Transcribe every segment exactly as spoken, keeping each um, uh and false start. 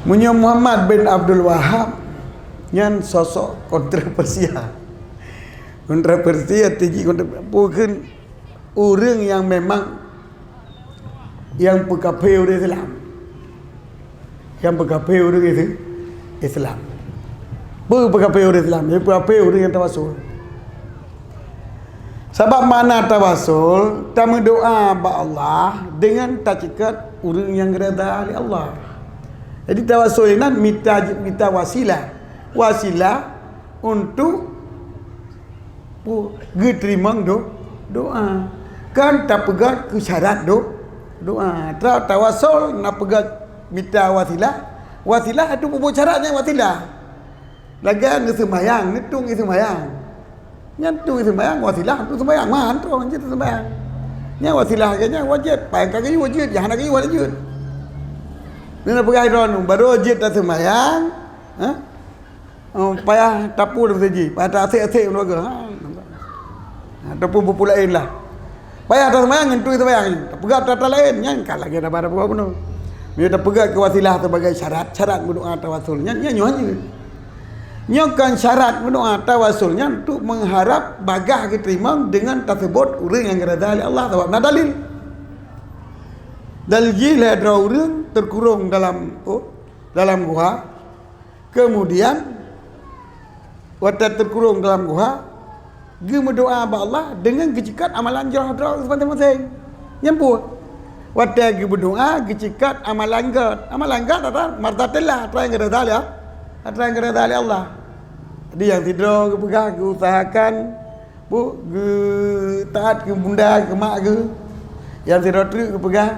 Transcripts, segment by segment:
Meunyoe Muhammad bin Abdul Wahab, nyan sosok kontroversia. Kontroversia, tiji kontroversia. Bukan ureuëng nyang memang nyang peukafé ureuëng Islam. Nyang peukafé ureuëng Is-, Islam. Peue peukafé ureuëng Islam? Nyang peukafé ureuëng nyang tawasul. Sabab makna tawasul, tameudoá bak Allah deungon taceukat ureuëng nyang geureda lé Allah. Jadi tawasul inan mita, mita wasilah. Wasilah untuk pu-, geuteurimong do-, doá. Kan tapeugah keu syarat do-, doá. Tra-, tawasul na peugah mita wasilah. Wasilah itu peubuet syarat nyang wasilah. Lagée neuseumayang, neutueng seumayang. Nyan tueng seumayang, wasilah tueng seumayang, man troh jeuet seumayang. Nyan wasilah lagée nyan wajéb, paih ka geuyue jeuet, nyang hana geuyue hana jeuet. Nyan peugah droeneuh, barô jeuet taseumayang, ha? Oh, payah tapue seuji, payah tasék-sék keuluwarga. Ha, nampak? Ha, ataupun buku laén lah. Payah taseumayang ngon tueng seumayang. Tapeugah atra-atra laén, nyan ka lagée daba-daba bunoe. Meunyoe tapeugah keu wasilah sebagai syarat, syarat meudoá tawasul, nyan, nyan nyoe jeuet. Nyoe kon syarat meudoá tawasul nyan untuk mengharap bagah geuteurimong deungon taseubut ureuëng nyang geureda lé Allah, sabab na dalil. Dalil jih lhée droe ureuëng teukurong dalam, oh, dalam guha. Kemudian, watée teukurong dalam guha, geumeudoá bak Allah deungon geuceukat amalan jroh droe maséng-maséng. Nyan peue? Watée geumeudoá geuceukat amalan gét. Amalan gét adalah martatillah, atra nyang geureda lé, atra nyang geureda lé Allah. Jadi nyang sidroe geupeugah geuusahakan Bu, geutaat keu bunda, keu mak geuh. Nyang sidroe treuk geupeugah,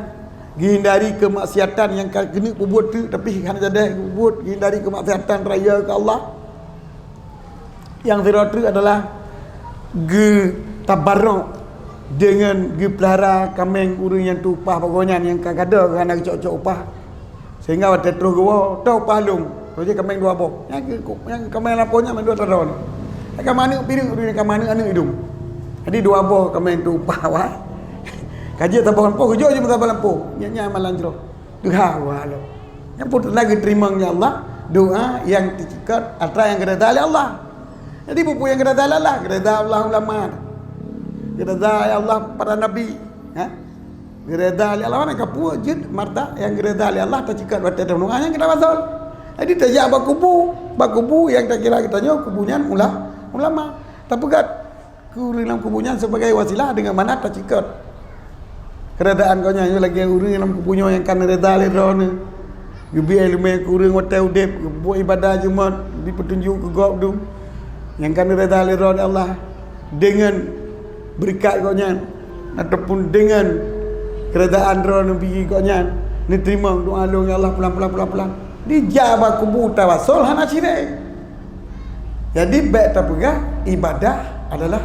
geuhindari keumaksiatan nyang ka keuneuk peubuet treuk, tapi hana jadeh geubuet, geuhindari keumaksiatan raya keu Allah. Nyang sidroe treuk adalah geutabarok deungon geupeulara kaméng ureuëng nyang teu upah bak gobnyan nyang ka gadôh hana geucok-cok upah. Sehingga watée troh geuwoe, toh upah lôn. Roh jih kaméng dua boh. Nyang keu, nyang kaméng lampôh nyan mandua tadon. Nyang ka manök pineuk, nyang ka manök aneuëk idong. Jadi dua boh kaméng teu upah awai. Ka jeuet saboh lampôh, geujok jih meusaboh lampôh. Nyan, nyan amalan jroh. Teuha wah lom. Nyan pun teuntang geuteurimong lé Allah doá nyang teuceukat atra nyang geureda lé Allah. Jadi peue-peue nyang geureda lé Allah, geureda Allah ulama. Geureda lé Allah para nabi. Ha? Geureda lé Allah, na ka peue jeuet marta nyang geureda lé Allah taceukat watée tameudoá nyang keu tawasul. Jadi tajak bak kubu, bak kubu nyang takira geutanyoe kubu nyan ula-, ulama. Tapeugah keu ureuëng lam kubu nyan sebagai wasilah deungon manat taceukat. Keuredaan gobnyan nyoe lagée ureuëng lam kubu nyoe nyang ka neureda lé droeneuh. Geubri iéleumé keu ureuëng watée udeb, geubuet iébadat jeumat, geubri peutunjok keu gob dum. Nyang ka neureda lé droeneuh Allah deungon beureukat gobnyan ataupun deungon keuredaan droeneuh bri gobnyan, neuteurimong doá lôn, ya Allah, pulan, pulan, pulan, pulan. Dijak bak kubu tawasul hana syirik. Jadi bék tapeugah iébadat adalah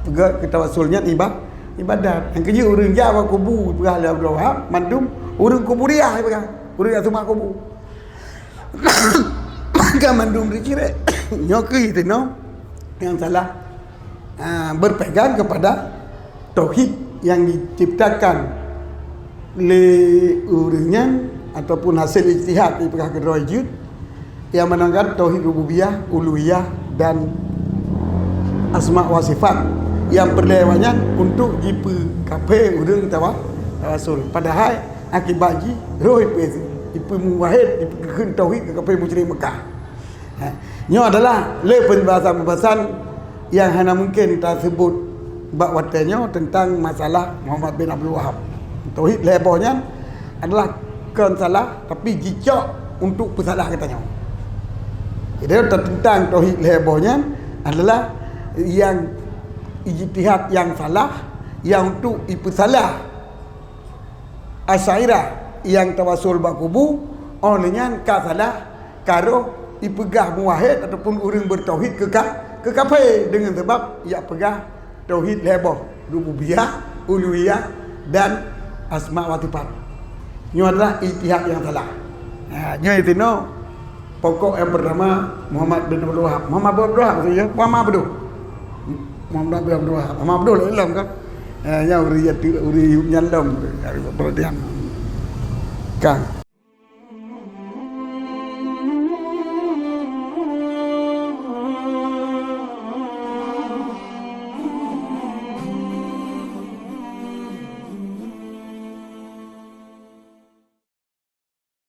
peugah keu tawasul nyan iba-, iébadat. Nyang keujeuet ureuëng jak bak kubu peugah lé Abdul Wahab, mandum ureuëng kuburiah peugah, ureuëng nyang seumah kubu. Maka mandum teucirek. Nyoe keuh teunoe nyang salah, ha, berpegang kepada tauhid yang diciptakan lé ureuëng nyan ataupun hasil ijtihad dipeugah keudroe jeuet, yang menangkan tauhid rububiyah, uluhiyah dan asma wa sifat yang peureulée awaknyan untuk jipeukafé ureuëng tawa-, tawasul. Padahai akibat jih roh ipe-, ipeumuwahid, ipeukheun tauhid keu kafé musyrik Mekah. Ha, nyoe adalah lé pembahasan-pembahasan yang hana mungkin taseubut bak watée nyoe tentang masalah Muhammad bin Abdul Wahab. Tauhid lhée boh nyan adalah kon salah, tapi jicok untuk peusalah geutanyoe. Jadi, tentang tauhid lhée boh nyan adalah yang ijtihad yang salah, yang untuk ipeusalah Asy'ariyah nyang tawasul bak kubu, óh lheueh nyan ka salah, ka roh ipeugah muwahhid ataupun ureuëng beutauhid keu ka-, keu kafé deungon sabab jak peugah tauhid lhée boh, rububiyah, uluhiyah, dan asma wa sifat. Nyoe adalah ijtihad nyang salah. Ha, nyoe sinoe pokok nyang peurtama Muhammad bin Abdul Wahab. Muhammad bin Abdul Wahab maksudnya, Muhammad Abdul. Muhammad bin Abdul Wahab. Muhammad Abdul lom kan? Eh, nyan ureuëng jatuh, ureuëng yup nyan lom, ureuëng nyan lom. Kan.